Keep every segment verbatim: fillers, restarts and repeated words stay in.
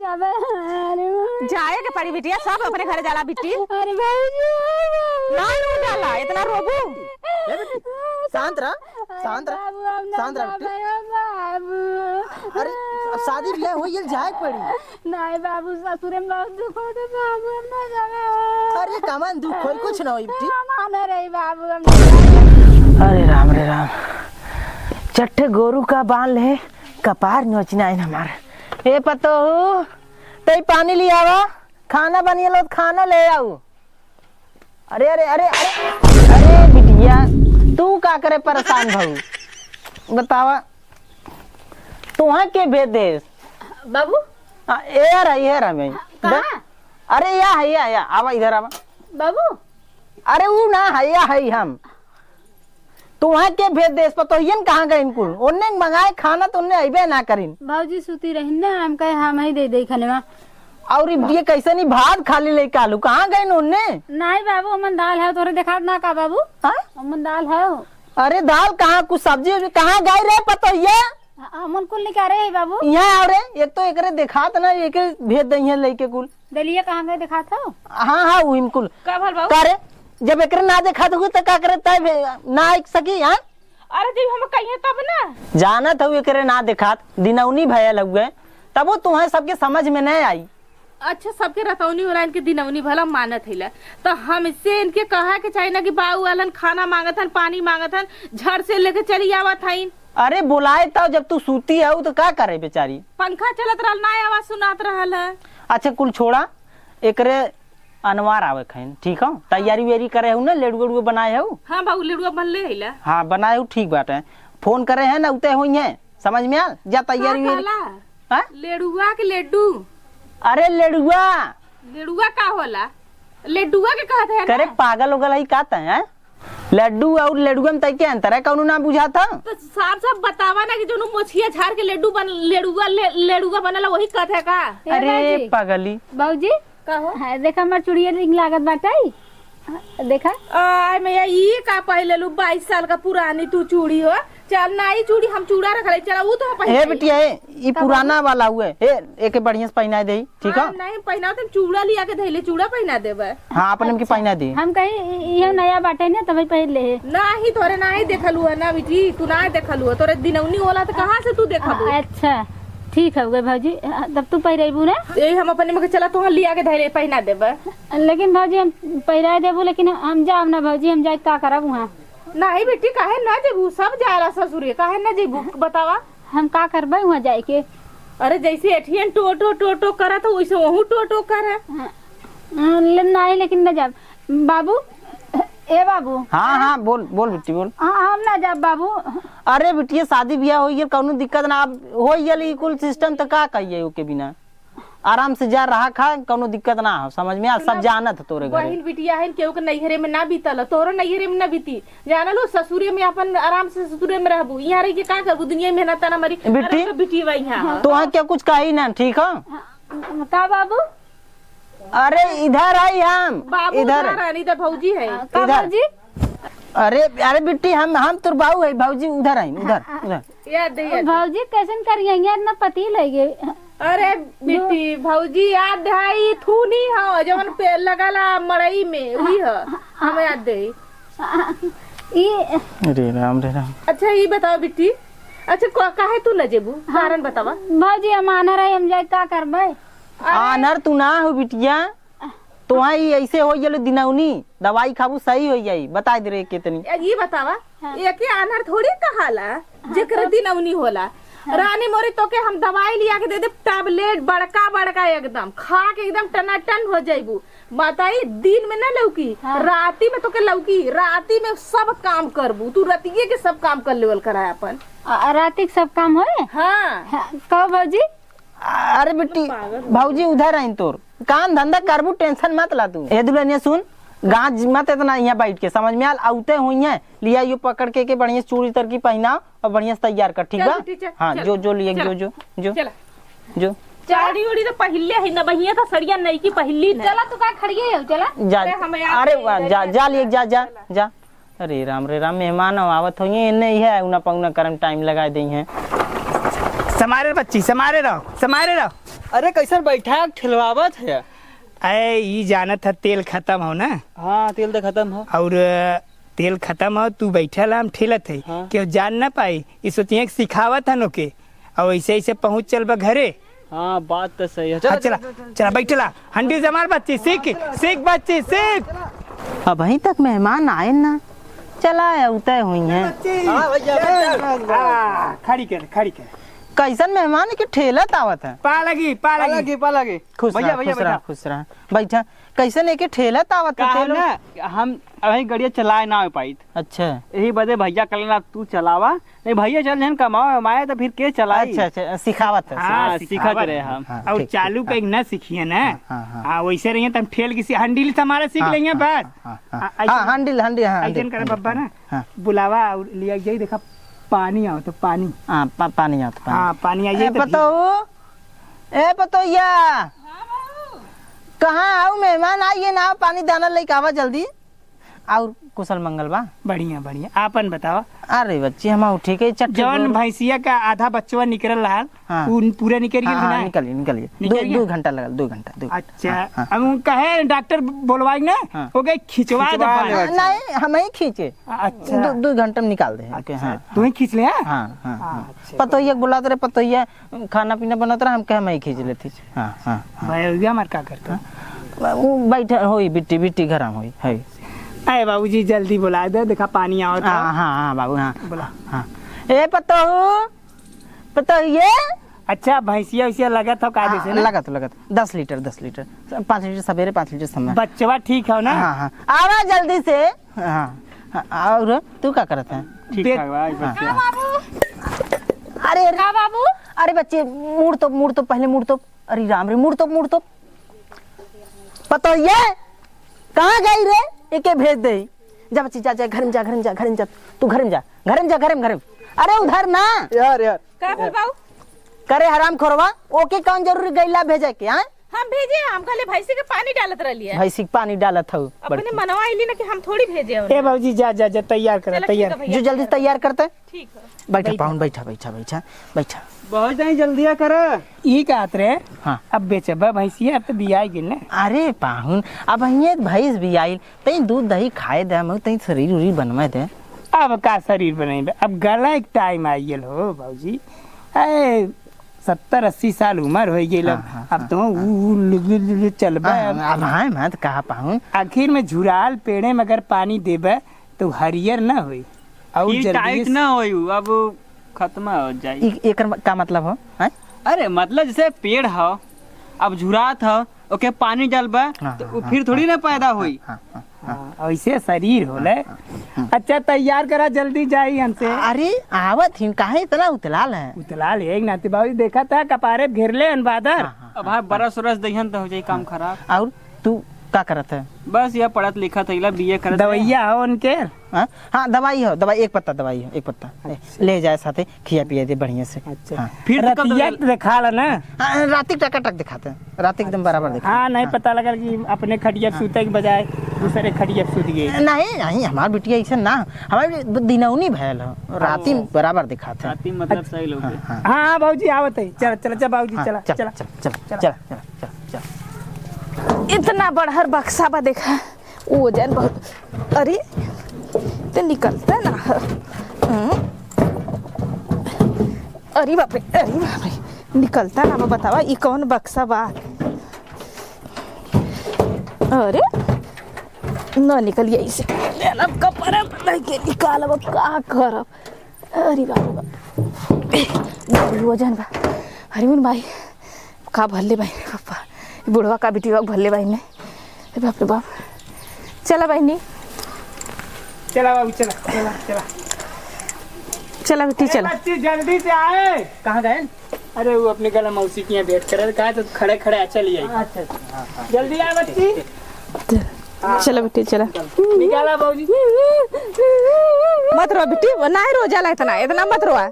अबे, अरे बाबू। जाए के पड़ी बिटिया, सब अपने घरे जाला बिट्टी। अरे बाबूजी, बाबू। ना, ना जाला, इतना रोबू। ए बेटी, शांत रह, अरे शांत रह, बाबू, हम ना शांत रह बेटी। जाबे, बाबू। अरे, अब शादी बियाह होई, ये जाए के पड़ी। नहीं बाबू, ससुरे में बहुत दुख होते बाबू, हम ना जाबे। अरे, कमन दुख होई, कुछ ना होई बेटी। हम आने रही बाबू, हम ना जाबे। अरे राम रे राम, चट्टे गोरू का बांध ले, कपार नोचना है हमार। ए पतोहू, तई पानी ले आवा, खाना बनियल हो त खाना ले आऊ। अरे, अरे, अरे, अरे, अरे बिटिया, तू का करे परेशान भऊ? बतावा, तुहा के भेज देस? बाबू। आ, ए यार, ए यार, मैं। कहाँ? अरे, या है, या, या, आवा, इधर आवा। बाबू। अरे, ऊ ना है, या है हम। तुहा के भेज देस, पतोहियन कहाँ गइन कुल? ओन्ने मंगाए खाना त ओन्ने अइबे ना करिन। भौजी सूती रहिन ना, हम कहे हम ही दे दे खनवा। और ई ये कैसे नहीं भात खाली लेके आलू, कहाँ गइन ओन्ने? नहीं बाबू, हमन दाल है, तोरे देखात ना का बाबू? हाँ? हमन दाल है। अरे दाल कहाँ, कुछ सब्जी उब्जी कहाँ गई रे पतोहिया? हमन कुल निकारे है बाबू। यहाँ आओ रे, एक तो एकरे देखात ना, एके भेज दइहे लेके कुल। दलिया कहाँ गए देखात हो? हाँ, हाँ, उहिन कुल। का भल बाबू? का रे, जब एकरे ना देखात हुए त का करे तय भे-, ना आइक सकी, हाँ? अरे जब हम कहिए तब ना। जानत हऊ एकरे ना देखात, दिनौनी भयल हुए, तबो तुहें सबके समझ में नहीं आई। अच्छा, सबके रतौनी होला, इनके दिनौनी भला मानत हैला, तो हमसे इनके कहा के चाही ना कि बाऊ आलन खाना मांगत हन, पानी मांगत हन, झट से लेके चली आवत हईन। अरे बोलाए तो जब तू सूती हऊ तो का करे बेचारी? पंखा चलत रहल, ना आवाज सुनात रहल है। अच्छा कुल छोड़ा, एकरे अनवार आवे खाइन, ठीक हो? तैयारी वैयारी करे हऊ ना, लेडुआ वेडुआ बनाए हऊ? हाँ बाबू, लेडुआ बनले हैला। हाँ बनाए हऊ, ठीक बाटे। फोन करे है ना, उते होई है, समझ में आल? जा तैयारी का वैयारी। कहला? हाँ? लेडुआ के लेडू। अरे लेडुआ। लेडुआ का होला? लेडुआ के कहत है करे ना? पागल उगल है का तै, हैं? लड्डू और लेडुआ में तय के अंतर है, कौनो ना बुझात है? तो साफ साफ बतावा ना कि जोनु मोछिया झाड़ के लेडू बन, लेडुआ, ले, लेडुआ बनला वही कहत है का? ए अरे बाजी। पगली। बाबूजी, का हो? हाँ, देखा हमार चूड़िया रिंग लागत बाटे। देखा। आय मैया, ई का पहले लू, बाईस साल का पुरानी तू चूड़ी हो। चल ना, ई चूड़ी हम चूड़ा रख ले, चला ऊ तो पहन हे ले। बिटिया, हे, ई का पुराना बाबू? वाला हुए। हे, एके बढ़िया से पहनाए दे, ठीक हाँ, है? नहीं पहनाओ, तुम चूड़ा लिया के धैले, चूड़ा पहना देबे। हाँ, अपन हमके अच्छा। पहना दे। हम कहीं इ-, इहो नया बाटे ना, तभी पहन ले हे। नाही, तोरे नाही देखलू है ना बिटी, तू ना देखलू है, तोरे दिनौनी होला तो कहाँ से तू देखबू? अच्छा। ठीक है गए भौजी, तब तू पहिरेबू ना? यही हम अपने में के चला, तोहर लिया के धैले पहना देबे। लेकिन भौजी हम पहिराए देबू, लेकिन हम जाब ना भौजी, हम जाए का करब वहाँ? नहीं बेटी, काहे ना जेबू? सब जाला ससुरे, काहे ना जेबू? बतावा। हम का करबे वहाँ जाए के? अरे जैसे एठियन टो टो टो टो करत हो, वैसे वहू टो टो करे। हाँ, ले, नहीं, लेकिन ना जाब। बाबू, ए बाबू। हाँ, हाँ, बोल, बोल बिट्टी, बोल। हाँ, हम ना जाब बाबू। अरे बिटिया, शादी बियाह होई गइल, कौनो दिक्कत ना। अब होई गइल ई कुल सिस्टम, त का कहिए ओके बिना? आराम से जा, रहा, खा, कौनो दिक्कत ना हो, समझ में आ, सब सुना, जानत ह तोरे घरे। बहिन बिटिया है, केहू के नैहरे में ना बीतल, तोहरो नैहरे में ना बीती। जाना लो, ससुरे में अपन आराम से ससुरे में रहबू, यहाँ रह के का करबू? दुनिया में मेहनत ना मरी। बिट्टी, अरे तो बिटिया यहाँ। तोहा क्या कुछ कही ना, ठीक हो? हाँ, का बाबू? अरे इधर आई हम, बाबू इधर। उधर आनी, इधर भौजी है। हाँ, का इधर। भौजी? अरे, अरे बिट्टी, हम, हम तोर बाऊ है, भौजी उधर आई, उधर, हाँ, हाँ। उधर। याद दे, याद दे। भौजी कैसन करिए, इतना पति ले गए। अरे बिट्टी, भौजी याद है, ई थूनी हो, जवन पे लगला मड़ई में, उही हो, हम याद दे। ई अरे राम रे राम। अच्छा, ई बताओ बिट्टी, अच्छा, का-, काहे तू न जेबू? हाँ। कारण बतावा। भौजी, हम आना रहे, हम जाए, का करबे? अरे। आनर तू ना हो बिटिया, तोहा ई ऐसे हो गेलो दिनौनी, दवाई खाबू सही हो जाई, बता दे रे कितनी। ए, ई बतावा, हाँ। एके आनर थोड़ी कहाला, हाँ, जेकर तो? दिनौनी होला। हाँ। रानी मोरी तोके हम दवाई लिया के दे दे, टैबलेट बड़का बड़का एकदम, खा के एकदम टनाटन हो जाइबू। बताई, दिन में ना लौकी, हाँ। राती में तोके लौकी, राती में सब काम करबू, तू रतिये के सब काम कर लेवल करा अपन। आ, राती के सब काम होए? हाँ। हाँ, कहो भौजी? अरे बिट्टी, पागल। भौजी उधर आइन तोर। काम धंधा करबू, टेंशन मत ला तू। ए दुल्हनिया सुन, गाज मत इतना यहाँ बैठ के, समझ में आल, आउते हुई है, लिया यो पकड़ के, के बढ़िया चूड़ी तरकी पहनाओ और बढ़िया से तैयार कर, ठीक चल बा? बिट्टी, चल, हाँ, चल, जो, जो लिए, चल। जो, जो, जो, चल। जो। साड़ी उड़ी तो पहिरले है ना, बहिया तो सड़िया नई की पहिरली ना। चला, तू का खड़िए हो, चला। जा, अरे, हम यार अरे के वाह, जा, जा लिए, जा, जा, चला। जा। अरे राम रे राम, मेहमान आवत होइए, एने ही है, उना पौना करम टाइम लगाए देइहे। समारे बच्ची, समारे रहो, समारे रहो। अरे, कैसन बैठा ठेलवावत है? अरे, ई जानत है, तेल खतम हो ना। हाँ, तेल तो खतम हो। और तेल खतम हो, तू बैठल, हम ठेलत है। हाँ। केहू जान ना पाई, ई सोचिए कि सिखावत हन ओके। और ऐसे, ऐसे पहुँच चल बा घरे। हाँ, बात तो सही है। हाँ, चला, चला, चला, बैठला। हंडी से मार बच्ची, सीख, सीख बच्ची, सीख। अबहीं तक मेहमान आए ना, चला, अउते हुई हैं। हाँ, भैया, बैठ। हाँ, खड़ी कर, खड़ी कर। कैसन मेहमान के ठेलत आवत है? पा लगी, पा लगी। पा लगी, पा लगी। खुश भैया, रहा, भैया, खुश रहा, बैठा। खुश रहा। बैठा। कैसन एके ठेलत आवत है का है ठेलो? ना, हम अबहीं गड़िया चलाए ना हो पाइत। अच्छा। यही बदे भैया कहले ना, तू चलावा। नहीं, भैया चल जहन कमाओ, हमारे तो फिर के चलाई? अच्छा, अच्छा, सिखावत है, हाँ, सिखावत। सिखत रहे हम। हाँ, और ठीक, चालू ठीक, कहीं हाँ। ना सीखिए ना। हाँ, हाँ, हाँ। हाँ, वैसे रहिए तो हम ठेल किसी हंडिल से हमारा सीख हाँ, लेंगे हाँ, बस। हाँ, हाँ, आ, हाँ, ऐसे हाँ, हंडिल, हंडिल, हाँ, ऐसे हंडिल, कर हंडिल, बब्बा ना, हाँ। बुलावा और लिया जाई, देखा पानी आओ तो पानी। हाँ, पा-, पानी आओ तो पानी। हाँ, पानी आ जाई ए, तो फिर पतोहू, ए पतोहिया। हाँ, बाबू। कहाँ आओ, मेहमान आइए ना, पानी दाना लेके आवा जल्दी। और कुशल मंगल बा? बढ़िया, बढ़िया। आपन बतावा। अरे बच्ची, हम ठीक है, चट्टी जौन बोल। भैंसिया का आधा बच्चवा निकरल रहल, हाँ। उ पूरा निकल हाँ, गइल हाँ, ना? निकल गइल, निकल गइल। निकल दो, गइल? दो घंटा लगल, दो घंटा, दो घंटा। अच्छा, हाँ, हाँ। अब उ कहे डॉक्टर बोलवाई ना, हाँ। ओके खिंचवा दे खिंचवा बाल। ले। नहीं, हम ही खींचे। अच्छा। दो, दो घंटा में निकाल दे, ओके, अच्छा, हाँ, तू ही हाँ। खींच ले, हाँ? हाँ, हाँ, हाँ। अच्छा। पतोहिया के बुलात रहे, पतोहिया खाना पीना बनत रहा, हम कहे, "हम ही खींच लेती।" हाँ, हाँ, हाँ। भाई, भैया हमार का करता? हाँ? वो बैठे होई, बिट्टी, बिट्टी घर में होई, है। अरे बाबूजी, जल्दी बुला दे, देखा पानी आवत हाँ, है। हाँ, हाँ, बाबू, हाँ। बुला। हाँ। ए, पतोहू, पतोहिए। अच्छा, भैंसिया, वैसिया लगत हो का हाँ, जैसे ना? लगत, लगत। दस लीटर, दस लीटर। पाँच लीटर सवेरे, पाँच लीटर समय। बच्चवा ठीक हो ना? हाँ, हाँ। आवा जल्दी से। हाँ, हाँ, और तू का करत है? ठीक देख ठाक बा, हाँ। बच्चा। का बाबू? अरे, अरे। का बाबू? अरे बच्चे, मुड़ तो, मुड़ तो, पहले मुड़ तो। अरे राम रे, मुड़ तो, मुड़ तो। पतोहिए, कहाँ गई रे? एके भेज दे। जा बच्ची, जा, जा, घर में जा, घर में जा, घर में जा। तू घर में जा, घर में जा, घर में, घर में। अरे उधर ना। यार, यार। का बोल बाऊ? करे हराम खोरवा, ओके कौन जरूरी गैला भेजे के, हाँ? हम भेजे, हम खाली भैंसी के पानी डालत रहलिए। भैंसी के पानी डालत हऊ, अपने बड़की। मनवा आइली ना कि हम थोड़ी भेजे ए उन्हें। बाबूजी, जा, जा, जा, तैयार करा, चलो, ठीक तैयार। है भैया, जो जल्दी तैयार। तैयार करते। ठीक है। बैठा, बैठा। पाहुन, बैठा, बैठा, बैठा, बैठा। बहुत जानी जल्दिया करा। ई कहत रहे, हाँ। अब बेचबा भैंसिया, अब तो बियाई गेल ना। अरे पाहुन, अब हिये भैंस बियाई, तई दूध दही खाए दे, हम तई शरीर उरीर बनवे दे। अब का शरीर बनेबे, अब गला एक टाइम आ गेल हो बाबूजी। ए, सत्तर अस्सी साल उम्र हो गेल, हाँ, हाँ, अब हाँ, तो हाँ। उ, उ, लु, लु, लु, लु चलबे हाँ, अब। अब हाँ, मैं तो कहा पाऊँ। आखिर में झुराल पेड़े में अगर पानी देबे तो हरियर ना होई, और ई जल्दी टाइट से ना होई, अब खत्म हो जाई। ई, एकर म-, का मतलब हो? हैं? अरे मतलब जैसे पेड़ हो, अब झुरात हो, ओके पानी डालबा, हाँ, तो हाँ, उ हाँ, फिर थोड़ी हाँ, ना पैदा हाँ, होई। हाँ, हाँ, हाँ। हाँ, ऐसे शरीर होले। हाँ, हाँ, हाँ। अच्छा, तैयार करा, जल्दी जाई हमसे। अरे, आवत हिन, काहे इतना उतलाल है? उतलाल है, एक नाती बाबूजी देखा था, कपारे घेरले हन बादर। हाँ, हाँ, अब हाँ, हाँ। बरस उरस दहियन तो हो जाई काम हाँ। खराब। और तू का करत है? बस ये पढ़त लिखत है, बीए करत है। दवाइया हो उनके? हाँ? हाँ, दवाई हो, दवाई, एक पत्ता दवाई हो, एक पत्ता। ले, अच्छा। ले जाए साथे, खिया पिया दे बढ़िया से। अच्छा। हाँ। फिर तो कब रतिया दवाई? देखा ला ना। हाँ, राती टकाटक दिखाते हैं, राती एकदम बराबर दिखाते हैं। हाँ, नहीं हाँ। पता लगल कि अपने खटिया पे हाँ। सूते के बजाय दूसरे खटिया पे सूत गए। नहीं, नहीं, हमार बिटिया ऐसे ना, हमार बिटिया दिनौनी भयल हो, राती ओ। बराबर दिखाते हैं। राती मतलब अच्छा। सही लोग हाँ, हैं। हाँ। हाँ, हाँ, बाबूजी आवत है, चल, चल, चल, बाबूजी, हाँ, चला, चल, चला, चल, चल, चला। चल, चल, चल, चल, चल। इतना बड़हर बक्सा बा, देखा। वजन बहुत, अरे, ते निकलता ना ह। हम्म। अरे बाप रे, अरे बाप रे, निकलता ना बा, बतावा, ई कौन बक्सा बा? अरे, न निकलिए इसे। अब कपड़ा लेके निकालब, अब का करब? अरे बाप रे बाप। बड़ी वजन बा। अरे मुन भाई, का भरले बाई रे पप्पा, बुढ़वा का बिटिया भरले बाई ने। अरे बाप रे बाप। चला बहिनी। चला बाबू, चला, चला, चला। चला बेटी, अरे चला। बच्ची, जल्दी से आए। कहाँ गए? अरे, वो अपने गला मौसी के यहाँ भेंट करे, कहा तो खड़े खड़े आ, चली आई। अच्छा, अच्छा, हाँ, हाँ। जल्दी आ बच्ची। चला बेटी, चला। निकाला बाबूजी। मत रो बेटी, वो नाहीं रो जाला इतना, इतना मत रोआ।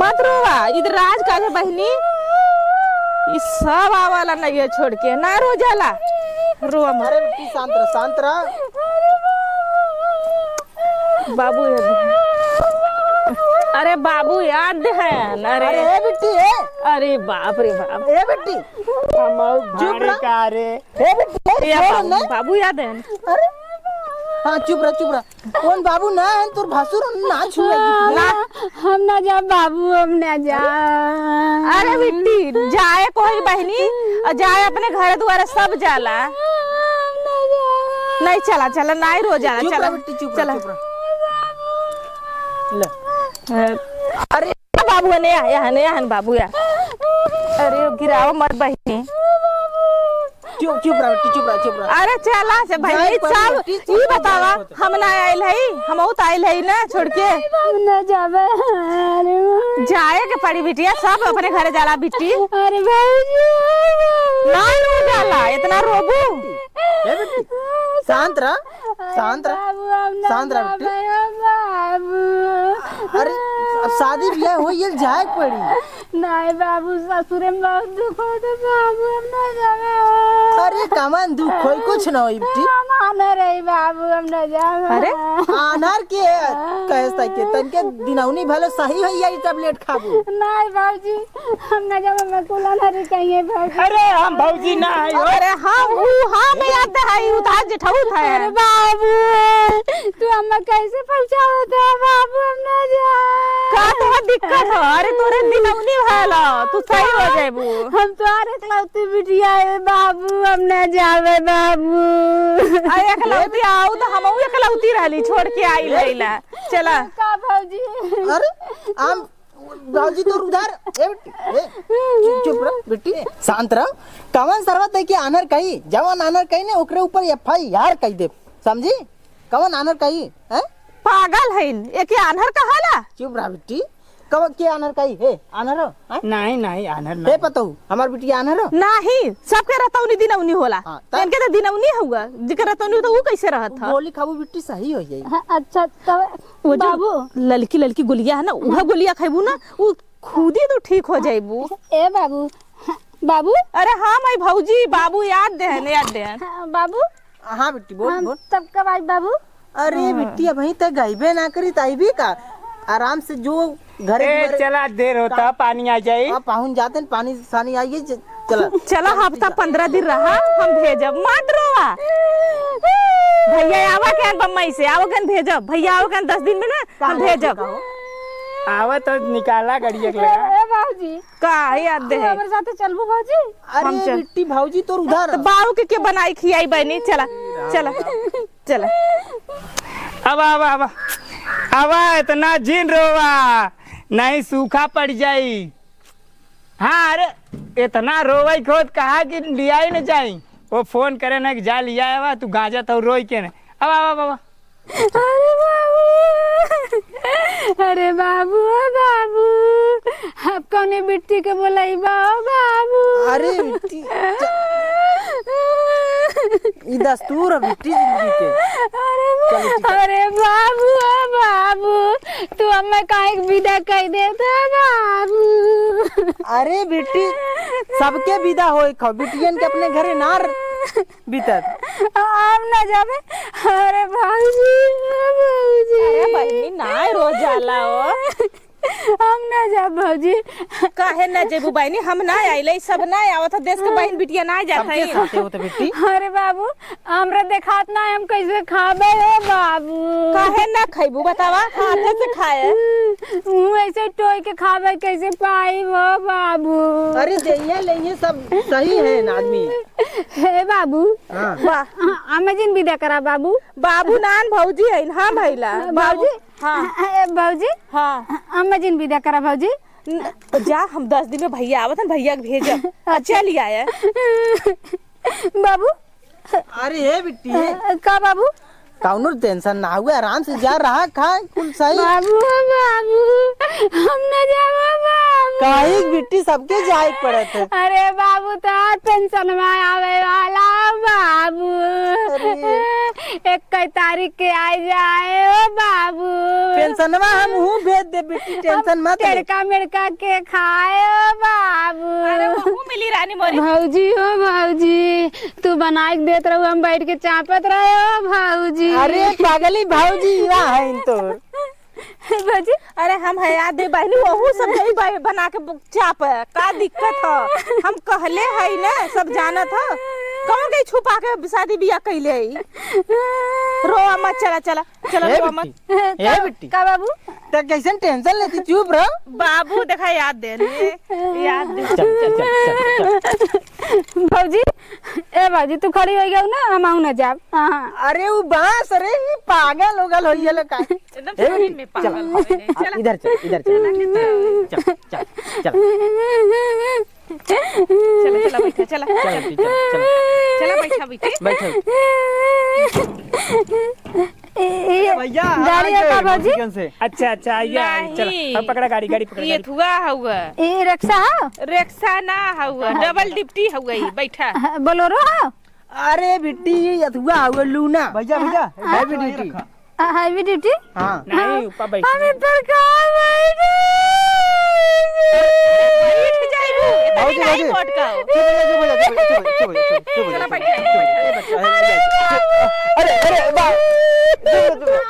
मत रोआ, इधर राज का है बहिनी। ई सब आवाला नहीं है छोड़ के, ना रो जाला। रो मत। अरे बेटी, शांत रह, शांत रह। बाबू है। अरे बाबू याद है न? अरे अरे ए बिट्टी, ए। अरे बाप रे बाप। ए बिट्टी। हम चुप भाड़े रह। का रे? ए बिट्टी, ए, ए छोड़ बाबू, ना। बाबू याद है न? अरे। हाँ, चुप रह, चुप रह। कौन बाबू ना है, तोर भासुर ना छुए। ना, हम ना जा बाबू, हम ना जा। अरे बिट्टी, जाए कोई बहनी, और जाए अपने घर दुआरे सब जाला। हम ना जा। नहीं, चला, चला, नहीं रो जाला, चुप चला। रह बिट्टी, चुप रह, चला। चुप रह। ले। अरे बाबू, ने आ, यहाँ, ने आ, बाबू, या। अरे, गिराओ मत बहिनी। चुप, चुप रह, चुप रह, चुप रह। अरे, चला से बहिनी, जाए पर सब, बिट्टी, ई चुप रह, बतावा, चुप रह। हम ना आइल हई, हमहू त आइल हई ना, छोड़ के। हम ना जाबे, अरे। जाए के पड़ी बिटिया, सब अपने घरे जाला बिट्टी। अरे भौजी। ना रो जाला, इतना रोबू। ए बिट्टी, शांत रह। अरे शांत रह, बाबू, हम ना शांत रह बेटी। जाबे, ओ बाबू। अरे, अब शादी बियाह होई, ये जाए के पड़ी। नहीं बाबू, ससुरे में बहुत दुख होता बाबू, हम ना जाबे। अरे, कमन दुख होई, कुछ ना होई बेटी। हम आनर रही बाबू, हम ना जाबे। अरे? आनर के कहे सके, तनके दिनौनी भले सही होई, यही tablet खाबू। नहीं बाबूजी, हम ना जाबे, हम कुल आनर चाहिए बाबूजी। अरे, हम भौजी ना है, ओ। अरे, हम, ऊ, हम याद है, ऊ तो आज जेठऊ था। अरे बाबू, तू हमें कैसे पहुँचावत है बाबू, हम ना जा। का तोहर दिक्कत है? अरे, तोरे दिनौनी भयल, तू सही हो जाबू। हम तोहर एकलौती बिटिया है बाबू, हम ना जाबे बाबू। अरे, एकलौती आऊ तो हमहू एकलौती रहली, छोड़ के आई लैला। चला। का भौजी? अरे, हम बाबूजी तोर उधार, ए बेटी, ए, चुप, चुप रह, बेटी, शांत रह। कवन सरवा तैके आन्हर कही, जवन आन्हर कही ने, ओकरे ऊपर F I R कही देब, समझी? कवन आन्हर कही, हैं? पागल हईन, एके आन्हर कहाला? चुप रह बेटी, कवन के आन्हर कही, हे, आन्हर हो, हैं? नहीं, नहीं, आन्हर हे नहीं। पतऊ, हमार बेटी आन्हर हो? नहीं, सबके रतौनी दिनौनी होला। हाँ, तब? इनके तो दिनौनी होगा, जेकर रतौनी होता, वो कैसे रहत ह? गोली खाबू बेटी, सही हो जाई। हाँ, अच्छा, तो वो जो बाबू। ललकी ललकी गोलिया है ना, उहे गोलिया खइबू ना, उ खुदी तू ठीक हो जाइबू। ए बाबू, बाबू। अरे हाँ, माई भौजी, बाबू याद देहन, याद देहन। हाँ, बाबू। हाँ बिट्टी, बोल, हम बोल। तब कब आई बाबू? अरे हाँ। बिट्टी, अबहीं तक गइबे ना करी, त अइबी का? आराम से जो घरे ए, दुआरे चला, देर होता, का-, पानी आ जाई। हाँ, पाहुन जाते हैं, पानी सानी आइए, च-, चला। चला, हफ्ता पंद्रह दिन रहा, हम भेजब, मत रोवा। भैया आवा के बम्बई से, आवा के भेजब, भैया आवा के दस दिन में ना, हम काहे भेजब। का हो? आवा तो निकाला गड़िया के लगा। ए, ए, बाबूजी। का याद तू दे है? हमरे साथे चलबू, बाबूजी? अरे हम चल। बिट्टी, भौजी तोर उधार। तो बाऊ के, के बनाई खियाई बहनी? चला, चला, चला। अब, अब, अब, अब इतना जिन रोवा, नहीं सूखा पड़ जाई। हाँ, अरे, इतना रोवई खोत कहा कि लियाई न जाई। वो फोन करे ना कि जा लिया आवा, तू गांजा तो रोई के ना। अब, अब, अब, अब। अरे बाबू, अरे बाबू, ओ बाबू, अब कौने बिट्टी के बोलइबा, ओ बाबू। अरे बिट्टी, च-, ई दस्तूर है बिट्टी जिंदगी के। अरे बा-, चलो, ठीक है। अरे बाबू, ओ बाबू, तू हमें काहे के विदा कइ देत है बाबू? अरे बिट्टी, सबके विदा होए खो, बिटियन के अपने घरे ना र-, बीतत। हम ना जाबे। अरे भौजी, भौजी। अरे बहिनी, ना रो जाला हो। हम ना जाब भौजी। काहे ना जेबू बहिनी? हम ना आइले, सब ना आवत है, देश के बहिन बिटिया ना जात सबके है। साथे होत बिट्टी। अरे बाबू, हमरा देखात ना, हम कैसे खाबे हो बाबू? काहे ना खइबू बतावा? हाथे से खाए। मुँह ऐसे टोई के खाबे कैसे पाई हो बाबू? अरे जइया लेइये सब सही है ना आदमी। हे बाबू। हाँ। वाह। हाँ, हमें जिन विदा करा बाबू। बाबू नान भौजी है, हाँ भैला। हाँ, बाबू। भौजी। हाँ। ए, भौजी। हाँ। हमें जिन विदा करा भौजी। न-, जा, हम दस दिन में भैया आवत हन, भैया के भेजब। अच्छा। चल आया। बाबू। अरे हे बिट्टी। अ, का बाबू? कौनो tension ना हुए, आराम से जा, रहा, खा, कुल सही। बाबू, बाबू, हम न जाबो बाबू। काहे के बिट्टी, सबके जाए के पड़त है। अरे बाबू, तो tension में आवे वाला बाबू। अरे। एक तारीख के आ जाए ओ बाबू। Tension में हम हूँ भेज दे बिट्टी, tension मत ले। टेड़का मेड़का के खाए ओ बाबू। अरे, वहू मिली रानी मोरी। भौजी हो भौजी, तू बनाइ के देत रहू, हम बैठ के चापत रहे हो भौजी। अरे पागली भौजी, इवा है इन तो। भौजी। अरे हम है याद दे बहिनी, वहू सब जाई बा-, बना के बु-, चाप। का दिक्कत ह? हम कहले हई ना, सब जानत ह। कौन गई छुपा के शादी बियाह कैले हई? रोवा मत, चला, चला, चला, ए रोवा मत। बिट्टी, ए का, बिट्टी। का बाबू? त कैसन tension लेती, चुप रह। बाबू देखा याद दे, याद दे। चल, चल, चल, चल, चल। भौजी, ए भौजी, तू खड़ी होइ गयू ना, हम आऊ ना जाब। हाँ। अरे उ बांस रे, ई पागल उगल होइ गेल का? एकदम ए, सही में चल, पागल हो गए। आ, चला। इधर चल, इधर चल। चला, चला। चल, चल, चल। चला, चला, बैठा, चला। चल, चल, चल, चल। चला, बैठा, बैठा। बैठा। ए, ए, भैया, हम गाड़ी आ है का गए बाबूजी? मौसीगंज से। अच्छा, अच्छा, आइए, आइए, चला। नहीं। अब पकड़ा गाड़ी, गाड़ी पकड़ा, ये गाड़ी। थुआ हुआ। ए, रिक्शा है? रिक्शा ना हुआ, हाँ। Double duty हुआ, ये बैठा। हाँ, बोलेरो है? अरे बिट्टी, ये अथुआ हुआ लूना। भैया, भैया, हाँ। Heavy duty। हाँ, heavy duty? हाँ। नहीं, ऊपर बैठ। हम ऊपर कहाँ बैठे? बैठ जाइबू, इतनी भौजी, नहीं भौजी। मोट का हो। चुप हो जा, चुप हो जा, चुप हो जा, चुप हो जा, चुप हो जा, चुप हो जा, चुप हो जा। चला, बैठ जा, बैठ जा, बैठ जा। अरे, अरे, बा-, चुप हो जा, चुप हो जा।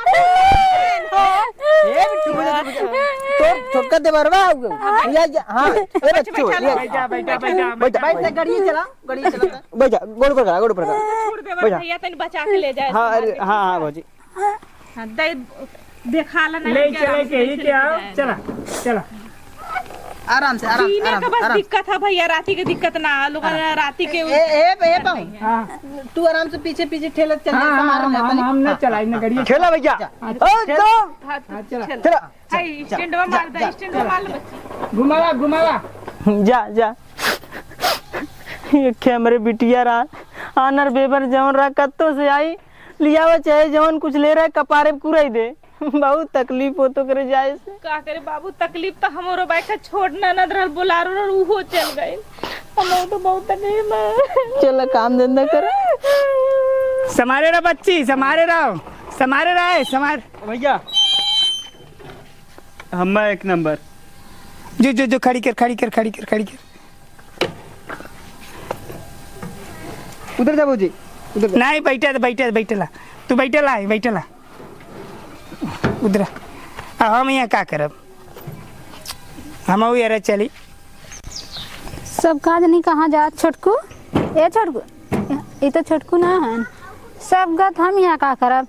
ए, चुप हो जा, चुप हो जा। तो छोटका देवरवा आ गयो। हाँ। भैया, हाँ, ए, बैठ, बच्चों, बैठ जा, ये बैठ जा, बैठ जा, बैठ जा। बैठ जा, बैठ जा, गाड़ी चला। गड़ी चलता। बैठ जा, गोड़ पर करा, गोड़ पर करा। छोड़ दे, बैठ जा। भैया, तनी बचा के ले जाए, हाँ, संभाल अरे, के। हाँ, हाँ, भौजी। हाँ, दे, देखा ला ना, ले आराम चले से के ही लेके क्या? जाए। चला, चला। आराम से, आराम से, पीने आराम का से, बस आराम से। दिक्कत है भैया, राती के दिक्कत ना, लोग आराम से। राती के ए, ए, ए, पाऊँ? हाँ। तू आराम से पीछे, पीछे ठेलत चल, हाँ, सामान हाँ, ले हम, तनी। हम ना हाँ, चलाई, ना हाँ, गड़िया हाँ। चला। ठेला भैया। जा। हाँ, ओ, चल। तो। हाँ, हाँ, चला। चला। हाँ, चल, स्टैंडवा चल, मार दे, चल, स्टैंडवा चल। मार ले बच्ची। घुमावा, घुमावा। जा, जा। एक हमरे बिटिया रहा, आनर बेबर जवन रहा, कत्तो से आई, लियावा चाहे जवन कुछ ले रहा, कपारे पुराई दे। बहुत तकलीफ होत ओकरे जाए से। का करे बाबू, तकलीफ तो हमरो बाइक का छोट ननद रहल, बोलारो रहल, उहो चल गए। हम तो बहुत तकलीफ में। चल काम धंधा कर। समारे रहा बच्ची, समारे रहा, समारे रहा, समार। भैया, हम एक नंबर। जो, जो, जो, खड़ी कर, खड़ी कर, खड़ी कर, खड़ी कर। उधर जा भौजी, उधर जा। नहीं, बैठे, बैठे, बैठे ला। तू बैठे ला, बैठे ला। उधर। अब हम यहाँ का करब? हम अउ यार चली। सब का जनी कहाँ जात छोटकू? ए छोटकू, ई तो छोटकू ना हन। सब गत हम यहाँ का करब?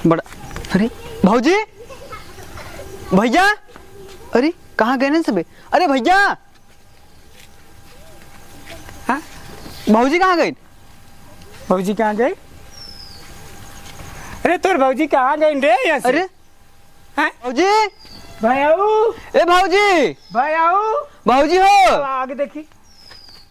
बड़ा, अरे, भौजी, भैया, अरे, कहाँ गए ना सबे? अरे, भैया, हाँ? भौजी कहाँ गई? भौजी कहाँ गई? अरे, तोर भौजी कहाँ गई रे यहाँ से? अरे, हाँ? भौजी, भाई आऊ। ए, भौजी, भाई आऊ। भौजी हो। आगे देखी।